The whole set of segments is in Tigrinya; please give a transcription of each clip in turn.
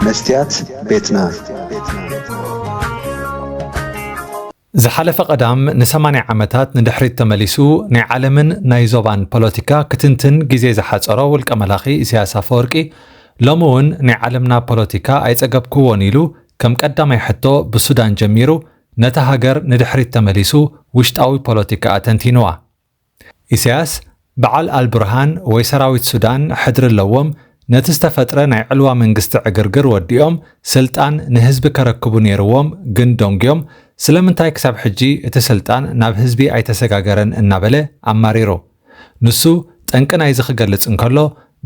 መስትያት ቤትና። ዝሓለፈ ቀዳም ንሰማንያ ዓመታት ንድሕሪት ተመሊሱ ናይ ዓለምን ናይ ዞባን ፖለቲካ ክትንትን ግዜ ዝሓጸሮ ውልቀ መላኺ ኢሳያስ ኣፈወርቂ፣ ሎሚ እውን ናይ ዓለምና ፖለቲካ ኣይጸገብክዎን ኢሉ ከም ቀዳማይ ሕቶ ብሱዳን ጀሚሩ ነታ ሃገር ንድሕሪት ተመሊሱ ውሽጣዊ ፖለቲካኣ ተንቲንዋ። ኢሳያስ በዓል ኣልቡርሃን ወይ ሰራዊት ሱዳን ሕድሪ ኣለዎም፣ ነቲ ዝተፈጥረ ናይ ዕልዋ መንግስቲ ዕግርግር ወዲኦም ስልጣን ንህዝቢ ከረክቡ ነይርዎም ግን ደንጉዮም፣ ስለምንታይ ክሳብ ሕጂ እቲ ስልጣን ናብ ህዝቢ ኣይተሰጋገረን እናበለ ኣማሪሩ። ንሱ ጠንቂ ናይዚ ክገልጽ እንከሎ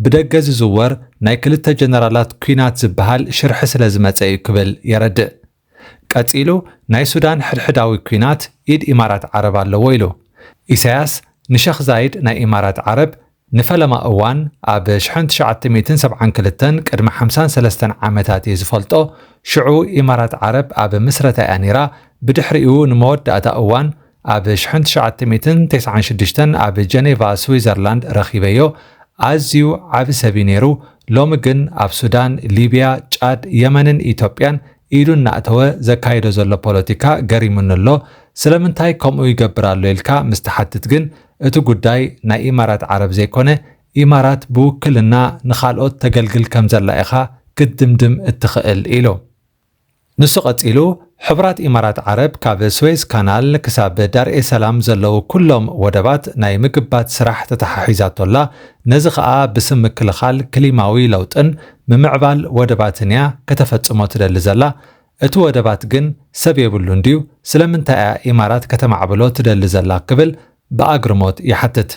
ብደገ ዝዝወር ናይ ክልተ ጀነራላት ኲናት ዝበሃል ሽርሒ ስለ ዝመጸ እዩ ክብል የረድእ። ቀጺሉ ናይ ሱዳን ሕድሕዳዊ ኲናት ኢድ ኢማራት ዓረብ ኣለዎ ኢሉ። ኢሳያስ ንሸኽ ዛይድ ናይ ኢማራት ዓረብ ንፈለማ እዋን ኣብ ሽሕን ትሽዓተ ሚእትን ሰብዓን ክልተን ቅድሚ ሓምሳን ሰለስተን ዓመታት እየ ዝፈልጦ። ሽዑ ኢማራት ዓረብ ኣብ ምስረታ እያ ነይራ። ብድሕሪኡ ንመወዳእታ እዋን ኣብ ሽሕን ትሽዓተ ሚእትን ተስዓን ሽዱሽተን ኣብ ጀኔቫ ስዊዘርላንድ ረኺበዮ። ኣዝዩ ዓቢ ሰብ እዩ ነይሩ። ሎሚ ግን ኣብ ሱዳን፣ ሊብያ፣ ጫድ፣ የመንን ኢትዮጵያን ኢዱ እናእተወ ዘካይዶ ዘሎ ፖለቲካ ገሪሙኒ ኣሎ። ስለምንታይ ከምኡ ይገብር ኣሎ ኢልካ ምስ ትሓትት ግን እቲ ጉዳይ ናይ ኢማራት ዓረብ ዘይኮነ ኢማራት ብውክልና ንኻልኦት ተገልግል ከም ዘላ ኢኻ ክትድምድም እትኽእል ኢሉ። ንሱ ቀጺሉ፣ ሕቡራት ኢማራት ዓረብ ካብ ስዌዝ ካናል ክሳብ ዳርኤ ሰላም ዘለዉ ኩሎም ወደባት ናይ ምግባት ስራሕ ተተሓሒዛቶ ኣላ። ነዚ ኸኣ ብስም ምክልኻል ክሊማዊ ለውጥን ምምዕባል ወደባትን እያ ከተፈጽሞ ትደሊ ዘላ። እቲ ወደባት ግን ሰብ የብሉን ድዩ? ስለምንታይ እያ ኢማራት ከተማዕብሎ ትደሊ ዘላ? ክብል ብኣግርሞት ይሓትት።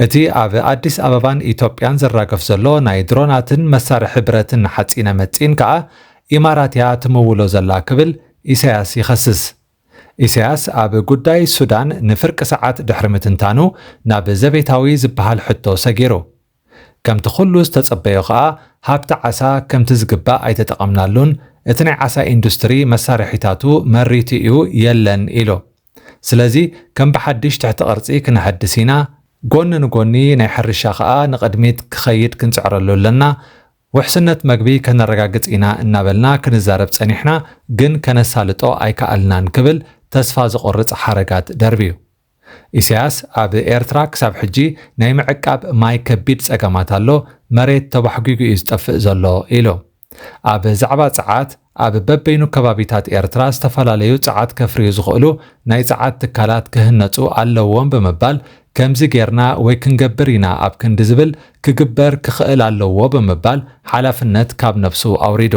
እቲ ኣብ ኣዲስ ኣበባን ኢትዮጵያን ዝራገፍ ዘሎ ናይ ድሮናትን መሳርሒ ብረትን ሓጺነ መጺን ከኣ ኢማራት እያ ትምውሎ ዘላ ክብል ኢሳያስ ይኸስስ። ኢሳያስ ኣብ ጉዳይ ሱዳን ንፍርቂ ሰዓት ድሕሪ ምትንታኑ ናብ ዘቤታዊ ዝበሃል ሕቶ ሰጊሩ። ከምቲ ኩሉ ዝተጸበዮ ከኣ ሃብቲ ዓሳ ከምቲ ዝግባእ ኣይተጠቐምናሉን፣ እቲ ናይ ዓሳ ኢንዱስትሪ መሳርሒታቱ መሪቱ እዩ የለን ኢሉ። ስለዚ ከም ብሓድሽ ትሕቲ ቅርጺ ክነሐድስ ኢና፣ ጎኒ ንጎኒ ናይ ሕርሻ ከኣ ንቕድሚት ክኸይድ ክንጽዕረሉ ኣለና። ውሕስነት መግቢ ከነረጋግጽ ኢና እናበልና ክንዛረብ ጸኒሕና፣ ግን ከነሳልጦ ኣይከኣልናን ክብል ተስፋ ዘቑርጽ ሓረጋት ደርብዩ። ኢሳያስ ኣብ ኤርትራ ክሳብ ሕጂ ናይ ምዕቃብ ማይ ከቢድ ጸገማት ኣሎ፣ መሬት ተባሕጒጉ እዩ ዝጠፍእ ዘሎ ኢሉ። ኣብ ዛዕባ ጸዓት፣ ኣብ በበይኑ ከባቢታት ኤርትራ ዝተፈላለዩ ጸዓት ከፍርዩ ዝኽእሉ ናይ ጸዓት ትካላት ክህነጹ ኣለዎም ብምባል፣ ከምዚ ጌርና ወይ ክንገብር ኢና ኣብ ክንዲ ዝብል ክግበር ክኽእል ኣለዎ ብምባል ሓላፍነት ካብ ነብሱ ኣውሪዱ።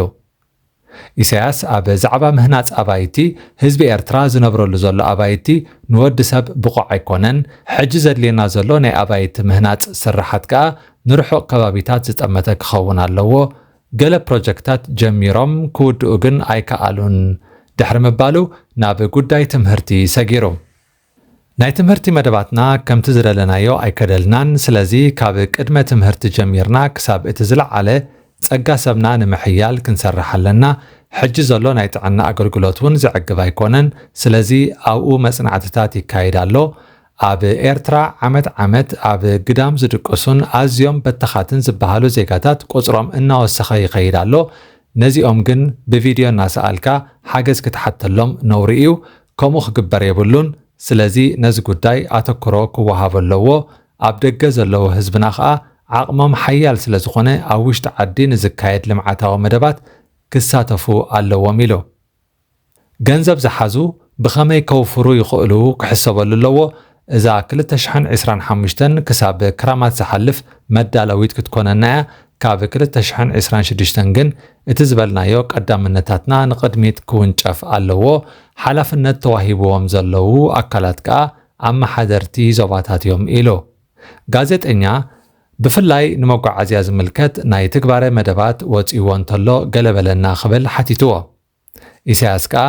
ኢሳያስ ኣብ ዛዕባ ምህናጽ ኣባይቲ፣ ህዝቢ ኤርትራ ዝነብረሉ ዘሎ ኣባይቲ ንወዲ ሰብ ብቑዕ ኣይኮነን፣ ሕጂ ዘድልየና ዘሎ ናይ ኣባይቲ ምህናጽ ስርሓት ከኣ ንርሑቕ ከባቢታት ዝጠመተ ክኸውን ኣለዎ፣ ገለ ፕሮጀክታት ጀሚሮም ክውድኡ ግን ኣይከኣሉን ድሕሪ ምባሉ ናብ ጉዳይ ትምህርቲ ሰጊሩ። ናይ ትምህርቲ መደባትና ከምቲ ዝደለናዮ ኣይከደልናን፣ ስለዚ ካብ ቅድመ ትምህርቲ ጀሚርና ክሳብ እቲ ዝለዓለ ጸጋ ሰብና ንምሕያል ክንሰርሕ ኣለና። ሕጂ ዘሎ ናይ ጥዕና ኣገልግሎት እውን ዘዕግብ ኣይኮነን፣ ስለዚ ኣብኡ መጽናዕትታት ይካየድ ኣሎ። ኣብ ኤርትራ ዓመት ዓመት ኣብ ግዳም ዝድቅሱን ኣዝዮም በተኻትን ዝበሃሉ ዜጋታት ቁጽሮም እናወሰኸ ይኸይድ ኣሎ። ነዚኦም ግን ብቪድዮ እናሰኣልካ ሓገዝ ክትሓተሎም ነውሪ እዩ። ከምኡ ክግበር የብሉን። ስለዚ ነዚ ጉዳይ ኣተክሮ ክወሃቦ ኣለዎ። ኣብ ደገ ዘለዉ ህዝብና ኸኣ ዓቕሞም ሓያል ስለ ዝኾነ ኣብ ውሽጢ ዓዲ ንዝካየድ ልምዓታዊ መደባት ክሳተፉ ኣለዎም ኢሉ። ገንዘብ ዝሓዙ ብኸመይ ከውፍሩ ይኽእሉ ክሕሰበሉ ኣለዎ። እዛ ክልተ ሽሕን ዕስራን ሓሙሽተን ክሳብ ክራማት ዝሓልፍ መዳለዊት ክትኮነና እያ። ካብ ክልተ ሽሕን ዕስራን ሽዱሽተን ግን እቲ ዝበልናዮ ቀዳምነታትና ንቕድሚት ክውንጨፍ ኣለዎ። ሓላፍነት ተዋሂብዎም ዘለዉ ኣካላት ከኣ ኣመሓደርቲ ዞባታት እዮም ኢሉ። ጋዜጠኛ ብፍላይ ንመጓዓዝያ ዝምልከት ናይ ትግባረ መደባት ወጺእዎ እንተሎ ገለ በለና ክብል ሓቲትዎ። ኢሳያስ ከኣ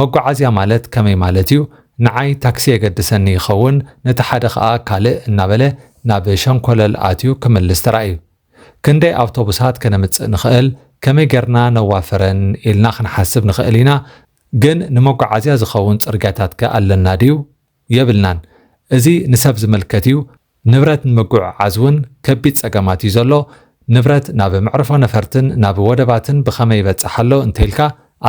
መጓዓዝያ ማለት ከመይ ማለት እዩ? ንዓይ ታክሲ የገድሰኒ ይኸውን፣ ነቲ ሓደ ኸኣ ካልእ እናበለ ናብ ሸንኮለል ኣትዩ ክምልስ ተራእዩ። ክንደይ ኣውቶቡሳት ከነምጽእ ንኽእል፣ ከመይ ጌርና ነዋፍረን ኢልና ክንሓስብ ንኽእል ኢና፣ ግን ንመጓዓዝያ ዝኸውን ጽርግያታት ከ ኣለና ድዩ? የብልናን። እዚ ንሰብ ዝምልከት እዩ። ንብረት ንምጉዕዓዝ እውን ከቢድ ጸገማት እዩ ዘሎ። ንብረት ናብ መዕርፎ ነፈርትን ናብ ወደባትን ብኸመይ ይበጽሕ ኣሎ እንተኢልካ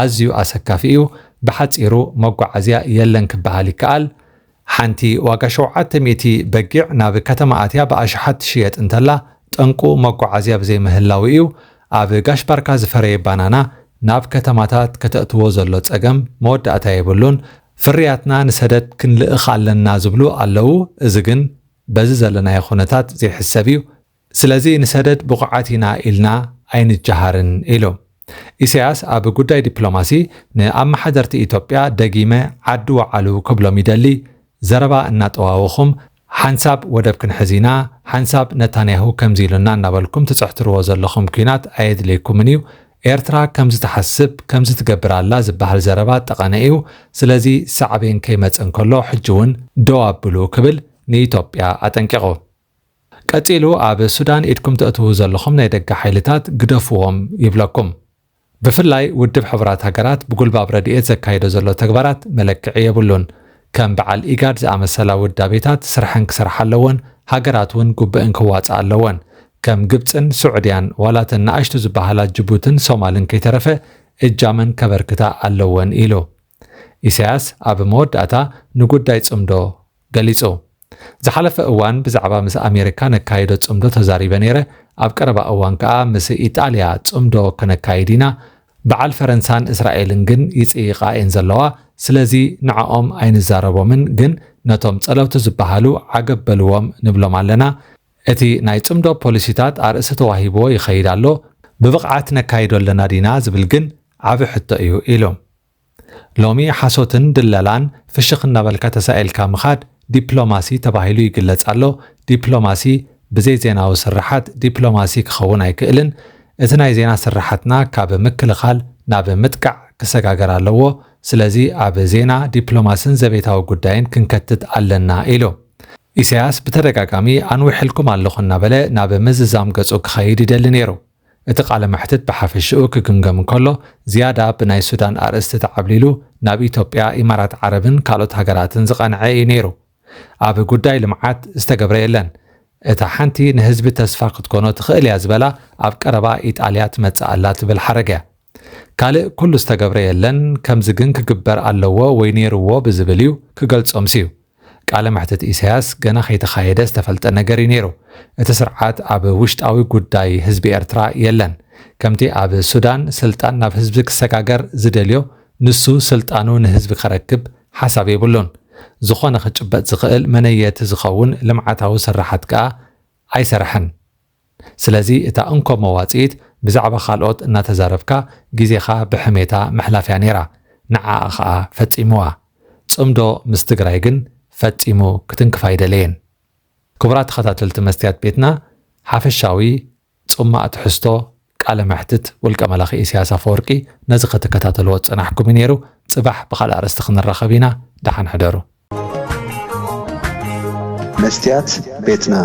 ኣዝዩ ኣሰካፊ እዩ። ብሓጺሩ መጓዓዝያ የለን ክበሃል ይከኣል። ሓንቲ ዋጋ ሸውዓተ ሚእቲ በጊዕ ናብ ከተማ ኣትያ ብኣሽሓት ትሽየጥ እንተላ ጠንቁ መጓዓዝያ ብዘይምህላው እዩ። ኣብ ጋሽ ባርካ ዝፈረየ ባናና ናብ ከተማታት ከተእትዎ ዘሎ ጸገም መወዳእታ የብሉን። ፍርያትና ንሰደድ ክንልእኽ ኣለና ዝብሉ ኣለዉ። እዚ ግን በዚ ዘለናዮ ኩነታት ዘይሕሰብ እዩ። ስለዚ ንሰደድ ብቑዓት ኢና ኢልና ኣይንጀሃርን ኢሉ። ኢሳያስ ኣብ ጉዳይ ዲፕሎማሲ ንኣመሓደርቲ ኢትዮጵያ ደጊመ ዓዲ ወዓሉ ክብሎም ይደሊ። ዘረባ እናጠዋወኹም ሓንሳብ ወደብ ክንሕዝ ኢና፣ ሓንሳብ ነታንያሁ ከምዚ ኢሉና እናበልኩም ትጽሕትርዎ ዘለኹም ኲናት ኣየድልየኩምን እዩ። ኤርትራ ከምዚ ትሓስብ፣ ከምዚ ትገብር ኣላ ዝበሃል ዘረባ ጠቐነ እዩ። ስለዚ ሳዕቤን ከይመጸ እንከሎ ሕጂ እውን ደው ኣብሉ ክብል ንኢትዮጵያ ኣጠንቂቑ። ቀጺሉ ኣብ ሱዳን ኢድኩም ተእትዉ ዘለኹም ናይ ደገ ሓይልታት ግደፍዎም ይብለኩም። ብፍላይ ውድብ ሕቡራት ሃገራት ብጉልባብ ረድኤት ዘካይዶ ዘሎ ተግባራት መለክዒ የብሉን። ከም በዓል ኢጋድ ዝኣመሰላ ውዳቤታት ስርሐን ክሰርሓ ኣለወን፣ ሃገራት እውን ግቡእን ክዋፅኣ ኣለወን። ከም ግብፅን ስዑድያን ዋላተን ንኣሽቱ ዝበሃላ ጅቡትን ሶማልን ከይተረፈ እጃመን ከበርክታ ኣለወን ኢሉ። ኢሳያስ ኣብ መወዳእታ ንጉዳይ ጽምዶ ገሊጹ። ዝሓለፈ እዋን ብዛዕባ ምስ ኣሜሪካ ነካይዶ ጽምዶ ተዛሪበ ነይረ፣ ኣብ ቀረባ እዋን ከኣ ምስ ኢጣልያ ጽምዶ ከነካይድ ኢና። በዓል ፈረንሳን እስራኤልን ግን ይጽይቓ እየን ዘለዋ፣ ስለዚ ንዕኦም ኣይንዛረቦምን፣ ግን ነቶም ጸለውቲ ዝበሃሉ ዓገብ በልዎም ንብሎም ኣለና። እቲ ናይ ጽምዶ ፖሊሲታት ኣርእሲ ተዋሂብዎ ይኸይድ ኣሎ፣ ብብቕዓት ነካይዶ ኣለና ዲና ዝብል ግን ዓቢ ሕቶ እዩ ኢሉ። ሎሚ ሓሶትን ድለላን ፍሽኽ እናበልካ ተሳኢልካ ምኻድ ዲፕሎማሲ ተባሂሉ ይግለጽ ኣሎ። ዲፕሎማሲ ብዘይ ዜናዊ ስርሓት ዲፕሎማሲ ክኸውን ኣይክእልን። እቲ ናይ ዜና ስርሓትና ካብ ምክልኻል ናብ ምጥቃዕ ክሰጋገር ኣለዎ። ስለዚ ኣብ ዜና፣ ዲፕሎማስን ዘቤታዊ ጉዳይን ክንከትት ኣለና ኢሉ። ኢሳያስ ብተደጋጋሚ ኣንዊሕልኩም ኣለኹ እናበለ ናብ ምዝዛም ገጹ ክኸይድ ይደሊ ነይሩ። እቲ ቃለ መሕትት ብሓፈሽኡ ክግምገም እንከሎ ዝያዳ ብናይ ሱዳን ኣርእስቲ ተዓብሊሉ ናብ ኢትዮጵያ፣ ኢማራት ዓረብን ካልኦት ሃገራትን ዝቐንዐ እዩ ነይሩ። ኣብ ጉዳይ ልምዓት ዝተገብረ የለን። እታ ሓንቲ ንህዝቢ ተስፋ ክትኮኖ ትኽእል እያ ዝበላ ኣብ ቀረባ ኢጣልያ ትመጽእ ኣላ ትብል ሓረግ እያ። ካልእ ኩሉ ዝተገብረ የለን፣ ከምዚ ግን ክግበር ኣለዎ ወይ ነይርዎ ብዝብል እዩ ክገልጾ ምስዩ። ቃለ መሕትት ኢሳያስ ገና ከይተኻየደ ዝተፈልጠ ነገር እዩ ነይሩ። እቲ ስርዓት ኣብ ውሽጣዊ ጉዳይ ህዝቢ ኤርትራ የለን። ከምቲ ኣብ ሱዳን ስልጣን ናብ ህዝቢ ክሰጋገር ዝደልዮ፣ ንሱ ስልጣኑ ንህዝቢ ከረክብ ሓሳብ የብሉን። ዝኾነ ክጭበጥ ዝኽእል መነየቲ ዝኸውን ልምዓታዊ ስርሓት ከኣ ኣይሰርሐን። ስለዚ እታ እንኮ መዋጽኢት ብዛዕባ ካልኦት እናተዛረብካ ግዜኻ ብሕሜታ ምሕላፍ እያ ነይራ። ንዓኣ ኸኣ ፈጺምዋ። ጽምዶ ምስ ትግራይ ግን ፈጺሙ ክትንክፍ ኣይደለየን። ክቡራት ተኸታተልቲ መስትያት ቤትና፣ ሓፈሻዊ ጽማእ ትሕዝቶ ቃለ መሕትት ውልቀ መላኺ ኢሳያስ ኣፈወርቂ ነዚ ክትከታተልዎ ዝጸናሕኩም እዩ ነይሩ። ጽባሕ ብኻልእ ኣርእስቲ ክንራኸብ ኢና። ደሓን ሕደሩ። መስትያት ቤትና።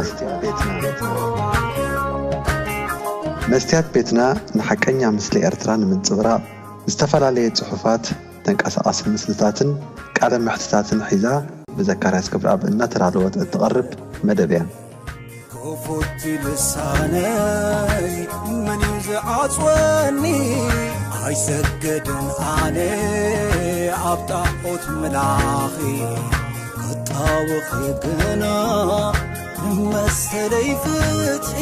መስትያት ቤትና ንሓቀኛ ምስሊ ኤርትራ ንምንጽብራቕ ዝተፈላለየ ጽሑፋት፣ ተንቀሳቓሲ ምስልታትን ቃለ መሕትታትን ሒዛ ብዘካርያስ ገብረኣብ እናተዳለወት እትቐርብ መደብ እያ። ክፉት ልሳነይ መን እዩ ዝዓጽወኒ? ኣይሰግድን ኣነ ኣብ ጣዖት ምላኺ። ክጣወኺ ግና መሰለይ ፍትሒ።